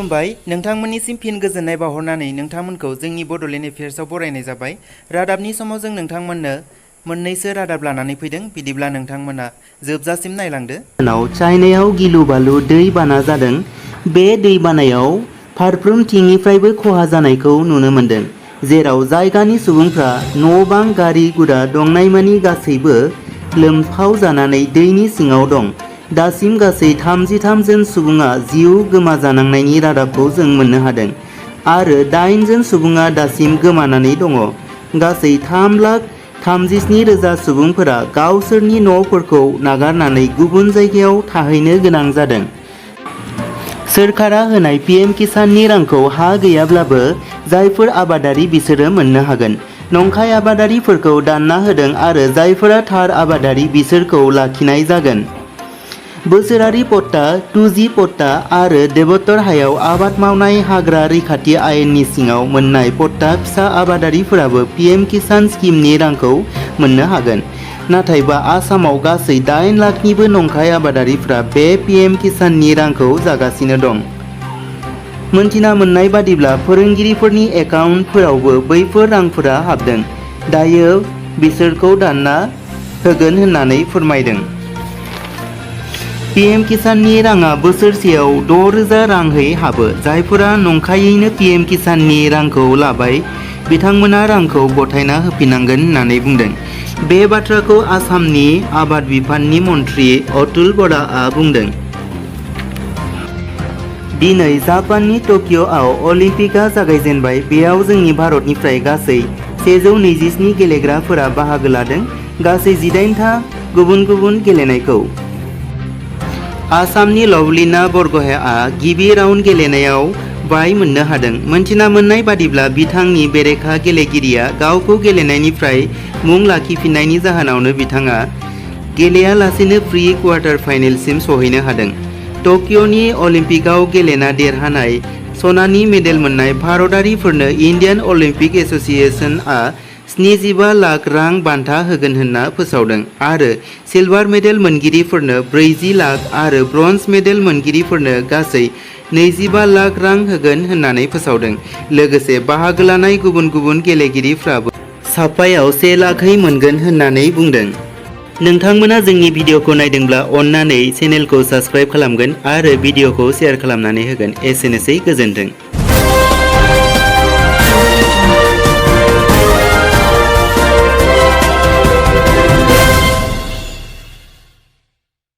खुलुमबाय नोंथांमोननिसिम फिन गोजोननाय बावहरनानै नोंथांमोनखौ जोंनि बड'लेण्ड एफेयार्सआव बरायनाय जाबाय। रादाबनि समाव जों नोंथांमोननो मोननैसो रादाब लानानै फैदों, बिदिब्ला नोंथांमोना जोबजासिम नायलांदो। चाइनायाव गिलु बालु दै बाना जादों। बे दै बानायाव फारफ्रोमथिंनिफ्रायबो खहा जानायखौ नुनो मोन्दों, जेराव जायगानि सुबुंफ्रा न' बां गारि गुरा दंनायमानि गासैबो लोमफाव जानानै दैनि सिङाव दं। दासिम गासै 33 जन सुबुङा जिउ गोमाजानांनायनि रादाबखौ जों मोननो हादों आरो 8 जन सुबुङा दासिम गोमानानै दङ। गासै 3,37,000 सुबुंफोरा गावसोरनि न'फोरखौ नागारनानै गुबुन जायगायाव थाहैनो गोनां जादों। सोरखारा होनाय पीएम किसाननि रांखौ हा गैयाब्लाबो जायफोर आबादारि बिसोरो मोननो हागोन। नंखाय आबादारिफोरखौ दानना होदों आरो जायफोरा थार आबादारि बिसोरखौ लाखिनाय जागोन। बोसोरारि पट्टा, 2G पट्टा आरो देबोत्तर हायाव आबाद मावनाय हाग्रा रैखाथि आयेननि सिङाव मोननाय पट्टा फिसा आबादारिफोराबो पीएम किसान स्किमनि रांखौ मोननो हागोन। नाथायबा आसामाव गासै 8 लाखनिबो नंखाय आबादारिफोरा बे पीएम किसाननि रांखौ जागासिनो दं। मोनथिना मोननाय बादिब्ला फोरोंगिरिफोरनि एकाउन्टफोरावबो बैफोर रांफोरा हाबदों। दायो बिसोरखौ दानना होगोन होननानै फोरमायदों। पीएम किसाननि राङा बोसोरसेयाव 6,000 रांहै हाबो। जायफोरा नंखायैनो पीएम किसाननि रांखौ लाबाय बिथांमोना रांखौ गथायना होफिननांगोन होननानै बुंदों। बे बाथ्राखौ आसामनि आबाद बिफाननि मन्थ्रि अतुल बराआ बुंदों। दिनै जापाननि टकिय'आव अलिम्पिकआ जागायजेनबाय। बेयाव जोंनि भारतनिफ्राय गासै 127 गेलेग्राफोरा बाहागो लादों। गासै 18 था गुबुन गुबुन गेलेनायखौ आसामनि लवलिना बरग'हाइआ गिबि राउन्ड गेलेनायाव बाय मोननो हादों। मोनथिना मोननाय बादिब्ला बिथांनि बेरेखा गेलेगिरिया गावखौ गेलेनायनिफ्राय मुं लाखिफिन्नायनि जाहोनावनो बिथाङा गेलेयालासेनो प्रि क्वार्टार फाइनेलसिम सहैनो हादों। टकिय'नि अलिम्पिकआव गेलेना देरहानाय सनानि मेडेल मोन्नाय भारतारिफोरनो इन्डियान अलिम्पिक एस'सिएशनआ 75 लाख रां बान्था होगोन होनना फोसावदों आरो सिलभार मेडेल मोनगिरिफोरनो 40 लाख आरो ब्रन्ज मेडेल मोनगिरिफोरनो गासै 25 लाख रां होगोन होननानै फोसावदों। लोगोसे बाहागो लानाय गुबुन गुबुन गेलेगिरिफ्राबो साफायाव 1 लाखहै मोनगोन होननानै बुंदों। नोंथांमोना जोंनि भिडिअखौ नायदोंब्ला अन्नानै चेनेलखौ साबस्क्राइब खालामगोन आरो भिडिअखौ शेयार खालामनानै होगोन। एसेनोसै, गोजोन्थों।